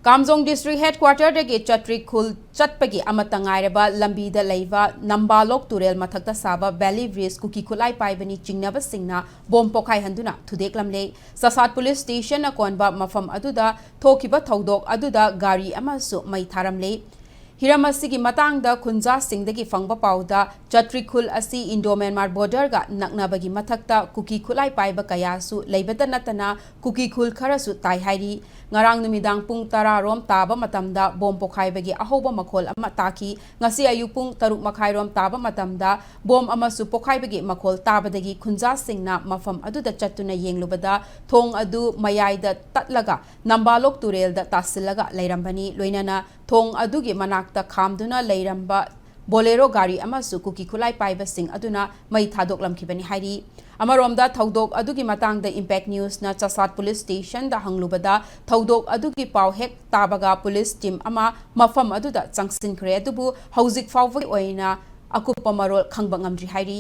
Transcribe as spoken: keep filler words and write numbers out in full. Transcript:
ꯀꯥꯝꯖꯣꯡ District Headquarter ꯗꯒꯤ ꯆꯠꯔꯤꯈꯨꯜ ꯆꯠꯄꯒꯤ ꯑꯃꯠꯇ ꯉꯥꯏꯔꯕ ꯂꯝꯕꯤꯗ ꯂꯩꯕ ꯅꯝꯕꯥꯂꯣꯛ ꯇꯨꯔꯦꯜ ꯃꯊꯛꯇ ꯁꯥꯕ Valley Bridge ꯀꯨꯀꯤ ꯈꯨꯠꯂꯥꯏ ꯄꯥꯏꯕꯅꯤ ꯆꯤꯡꯅꯕꯁꯤꯡꯅ ꯕꯣꯝ ꯄꯣꯈꯥꯏꯍꯟꯗꯨꯅ ꯊꯨꯗꯦꯛꯂꯝꯂꯦ꯫ ꯆꯁꯥꯠ Police Station ꯅ ꯀꯣꯟꯕ ꯃꯐꯝ ꯑꯗꯨꯗ ꯊꯣꯛꯈꯤꯕ ꯊꯧꯗꯣꯛ ꯑꯗꯨꯗ ꯒꯥꯔꯤ ꯑꯃꯁꯨ ꯃꯩ ꯊꯥꯔꯝꯂꯦ꯫ ꯍꯤꯔꯝ ꯑꯁꯤꯒꯤ ꯃꯇꯥꯡꯗ ꯈꯨꯟꯖꯥꯁꯤꯡꯗꯒꯤ ꯐꯪꯕ ꯄꯥꯎꯗ, ꯆꯠꯔꯤꯈꯨꯜ ꯑꯁꯤ Indo-Myanmar border ꯒ ꯅꯛꯅꯕꯒꯤ ꯃꯊꯛꯇ ꯀꯨꯀꯤ ꯈꯨꯠꯂꯥꯏ ꯄꯥꯏꯕ ꯀꯌꯥꯁꯨ ꯂꯩꯕꯇ ꯅꯠꯇꯅ ꯀꯨꯀꯤ ꯈꯨꯜ ꯈꯔꯁꯨ ꯇꯥꯏ ꯍꯥꯏꯔꯤ꯫ ꯉꯔꯥꯡ ꯅꯨꯃꯤꯗꯥꯡ ꯄꯨꯡ ꯇꯔꯥ ꯔꯣꯝ ꯇꯥꯕ ꯃꯇꯝꯗ ꯕꯣꯝ ꯄꯣꯈꯥꯏꯕꯒꯤ ꯑꯍꯧꯕ ꯃꯈꯣꯜ ꯑꯃ ꯇꯥꯈꯤ꯫ ꯉꯁꯤ ꯑꯌꯨꯛ ꯄꯨꯡ ꯇꯔꯨꯛ ꯃꯈꯥꯏ ꯔꯣꯝ ꯇꯥꯕ ꯃꯇꯝꯗ ꯕꯣꯝ ꯑꯃꯁꯨ ꯄꯣꯈꯥꯏꯕꯒꯤ ꯃꯈꯣꯜ ꯇꯥꯕꯗꯒꯤ ꯈꯨꯟꯖꯥꯁꯤꯡꯅ ꯃꯐꯝ ꯑꯗꯨꯗ ꯆꯠꯇꯨꯅ ꯌꯦꯡꯂꯨꯕꯗ ꯊꯣꯡ ꯑꯗꯨ ꯃꯌꯥꯏꯗ ꯇꯠꯂꯒ ꯅꯝꯕꯥꯂꯣꯛ ꯇꯨꯔꯦꯜꯗ ꯇꯥꯁꯤꯜꯂꯒ ꯂꯩꯔꯝꯕꯅꯤ꯫ ꯂꯣꯏꯅꯅ ꯊꯣꯡ ꯑꯗꯨꯒꯤ ꯃꯅꯥꯛꯇ ꯈꯥꯝꯗꯨꯅ ꯂꯩꯔꯝꯕ Bolero ꯒꯥꯔꯤ ꯑꯃꯁꯨ ꯀꯨꯀꯤ ꯈꯨꯠꯂꯥꯏ ꯄꯥꯏꯕꯁꯤꯡ ꯑꯗꯨꯅ ꯃꯩ ꯊꯥꯗꯣꯛꯂꯝꯈꯤꯕꯅꯤ ꯍꯥꯏꯔꯤ꯫ ꯑꯃꯔꯣꯝꯗ ꯊꯧꯗꯣꯛ ꯑꯗꯨꯒꯤ ꯃꯇꯥꯡꯗ Impact News ꯅ ꯆꯁꯥꯠ Police Station ꯗ ꯍꯪꯂꯨꯕꯗ, ꯊꯧꯗꯣꯛ ꯑꯗꯨꯒꯤ ꯄꯥꯎ ꯍꯦꯛ ꯇꯥꯕꯒ police team ꯑꯃ ꯃꯐꯝ ꯑꯗꯨꯗ ꯆꯪꯁꯤꯟꯈ꯭ꯔꯦ, ꯑꯗꯨꯕꯨ ꯍꯧꯖꯤꯛ ꯐꯥꯎꯕꯒꯤ ꯑꯣꯏꯅ ꯑꯀꯨꯞꯄ ꯃꯔꯣꯜ ꯈꯪꯕ ꯉꯝꯗ꯭ꯔꯤ ꯍꯥꯏꯔꯤ꯫